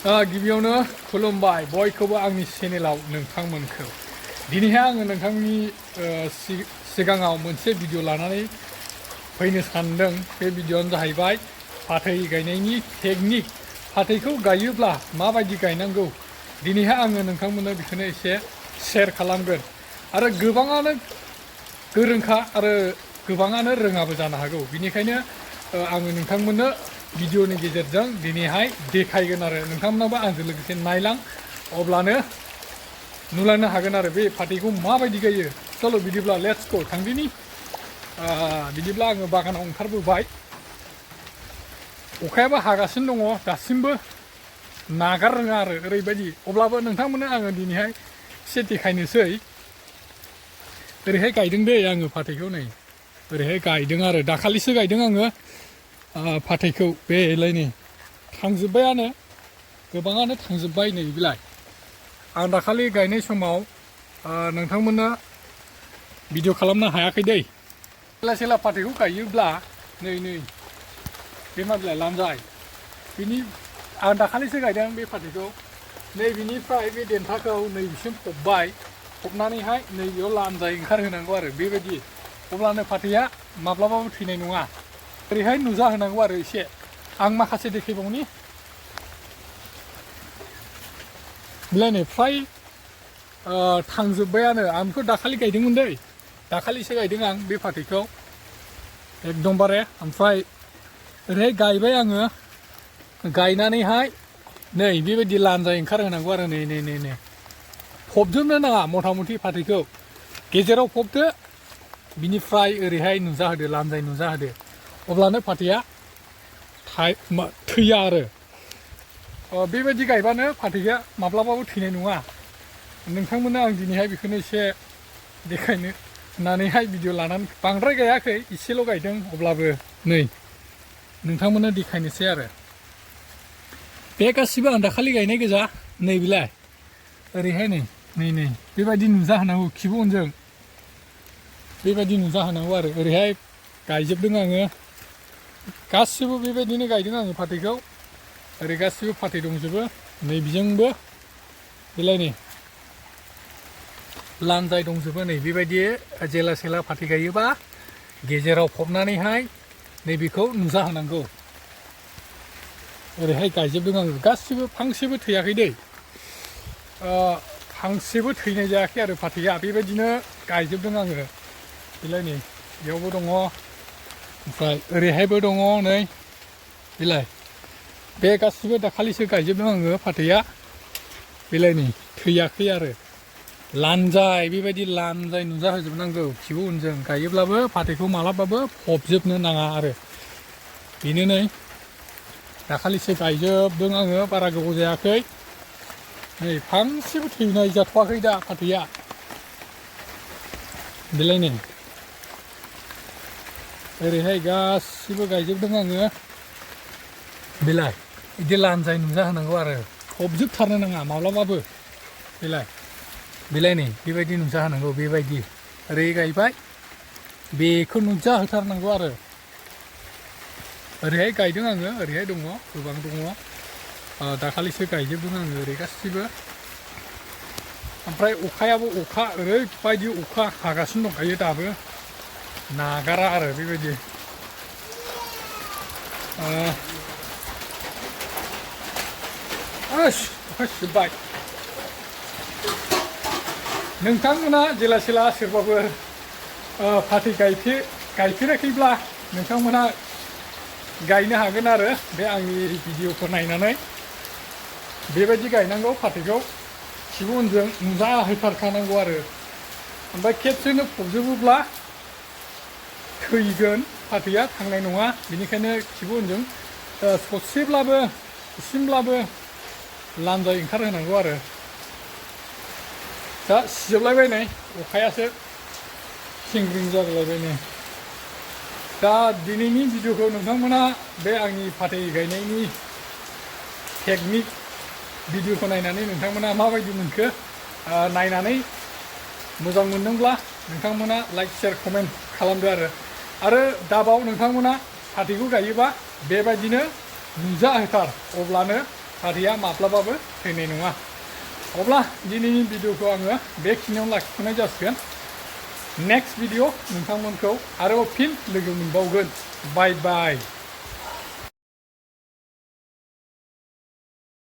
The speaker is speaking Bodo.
गिबियावनो खुलुमबाय बयखौबो आंनि चेनेलाव नोंथांमोनखौ दिनैहाय आङो नोंथांनि सिगाङाव मोनसे भिडिअ लानानै फैनो सानदों। बे भिडिअआनो जाहैबाय फाथै गायनायनि टेकनिक, फाथैखौ गायोब्ला माबायदि गायनांगौ। दिनैहाय आङो नोंथांमोननो बेखौनो एसे शेयार खालामगोन। आरो गोबाङानो गोरोंखा आरो गोबाङानो रोङाबो जानो हागौ। बिनिखायनो आङो नोंथांमोननो भिडिअनि गेजेरजों दिनैहाय देखायगोन आरो नोंथांमोनाबो आंजों लोगोसे नायलां, अब्लानो नुलांनो हागोन आरो बे फाथैखौ माबायदि गायो। चलो बिदिब्ला लेट्स गो थांदिनि। बिदिब्ला आङो बागानाव ओंखारबोबाय। अखायाबो हागासिनो दङ दासिमबो नागार रोङा आरो ओरैबायदि। अब्लाबो नोंथांमोननो आङो दिनैहाय एसे देखायनोसै। ओरैहाय गायदों दै आङो फाथैखौ, नै ओरैहाय गायदों आरो दाखालिसो गायदों आङो फाथैखौ। बेलाय नै थांजोब्बायानो, गोबाङानो थांजोब्बाय नै बिलाय। आं दाखालि गायनाय समाव नोंथांमोननो भिडिअ खालामनो हायाखै दै। सेला सेला फाथैखौ गायोब्ला नै बे माबिलाय लानजाय, बिनि आं दाखालिसो गायदों बे फाथैखौ। नै बिनिफ्राय बे देन्थाखौ नैबिसिम फबबाय, फबनानैहाय नै बेयाव लानजाय ओंखारहोनांगौ आरो बेबायदि। अब्लानो फाथैया माब्लाबाबो थैनाय नङा। ओरैहाय नुजा होनांगौ आरो एसे। आं माखासे देखायबावनि। बिलाय नै फ्राय थांजोब्बायानो। आं बेखौ दाखालि गायदोंमोन दै, दाखालिसो गायदों आं बे फाथैखौ एकदमबारे। ओमफ्राय ओरैहाय गायबाय आङो, गायनानैहाय नै बेबायदि लानजाय ओंखारहोनांगौ आरो नै फबजोबनो नाङा, मथा मथि फाथैखौ गेजेराव फबदो, बिनिफ्राय ओरैहाय नुजाहोदो, लानजाय नुजाहोदो। अब्लानो फाथैया थैया आरो। बेबायदि गायबानो फाथैया माब्लाबाबो थैनाय नङा। नोंथांमोननो आं दिनैहाय बेखौनो एसे देखायनो होननानैहाय भिडिअ लानानै, बांद्राय गायाखै एसेल' गायदों, अब्लाबो नै नोंथांमोननो देखायनोसै आरो। बे गासिबो आं दाखालि गायनाय गोजा। नै बिलाय ओरैहाय नै बेबायदि नुजा होनांगौ, खिबु उनजों बेबायदि नुजा होनांगौ आरो। ओरैहाय गायजोबदों आङो, गासिबो बेबायदिनो गायदों आङो फाथैखौ। ओरै गासिबो फाथै दंजोबो। नै बिजोंबो बेलाय नै लानजाय दंजोबो। नै बेबायदि जेला सेला फाथै गायोबा गेजेराव फबनानैहाय नैबेखौ नुजा होनांगौ। ओरैहाय गायजोबदों आङो, गासिबो फांसेबो थैयाखै दै। फांसेबो थैनाय जायाखै आरो फाथैया। बेबायदिनो गायजोबदों आङो। बेलाय नै बेयावबो दङ, ओमफ्राय ओरैहायबो दङ नै बेलाय। बे गासिबो दाखालिसो गायजोबदों आङो फाथैया। बेलाय नै थैयाखै आरो। लानजाय बेबायदि लानजाय नुजा होजोबनांगौ खिबु उनजों। गायोब्लाबो फाथैखौ मालाबाबो फबजोबनो नाङा आरो। बेनो नै दाखालिसो गायजोबदों आङो, बारा गोबाव जायाखै। नै फांसेबो थैनाय जाथ'वाखै दा फाथैया। बेलाय नै ओरैहाय गासिबो गायजोबदों आङो। बेलाय बिदि लानजाय नुजा होनांगौ आरो, फबजोबथारनो नाङा माब्लाबाबो। बेलाय नै बेबायदि नुजा होनांगौ, बेबायदि ओरै गायबाय, बेखौ नुजा होथारनांगौ आरो। ओरैहाय गायदों आङो, ओरैहाय दङ, गोबां दङ। दाखालिसो गायजोबदों आङो ओरै गासिबो। ओमफ्राय अखायाबो अखा, ओरैबायदि अखा हागासिनो दंखायो दाबो, नागारा आरो बेबायदि। अखा सिजोब्बाय। नोंथांमोना जेला सेला सोरबाफोर फाथै गायफेराखैब्ला नोंथांमोना गायनो हागोन आरो बे आंनि भिडिअखौ नायनानै। बेबायदि गायनांगौ फाथैखौ, खिबु उनजों नुजा होथारखानांगौ आरो। ओमफ्राय खेबसेनो फबजोबोब्ला थैगोन, फाथैया थांनाय नङा। बेनिखायनो खिबु उनजों ससेब्लाबो इसिमब्लाबो लानजाय ओंखारहोनांगौ आरो। दा सिजोबलायबाय नै अखायासो थिंग्रिं जागोलायबाय नै। दा दिनैनि भिडिअखौ नोंथांमोना बे आंनि फाथै गायनायनि टेकनिक भिडिअखौ नायनानै नोंथांमोना माबायदि मोनखो, नायनानै मोजां मोनदोंब्ला नोंथांमोना लाइक शेयार कमेन्ट खालामदो आरो दाबाव नोंथांमोना फाथैखौ गायोबा बेबायदिनो नुजा होथार, अब्लानो फाथैया माब्लाबाबो थैनाय नङा अब्ला दिनैनि भिडिअखौ आङो बेखिनियावनो लाखिथ'नाय जासिगोन नेक्स्ट भिडिअ नोंथांमोनखौ आरोबाव फिन लोगो मोनबावगोन बाय बाय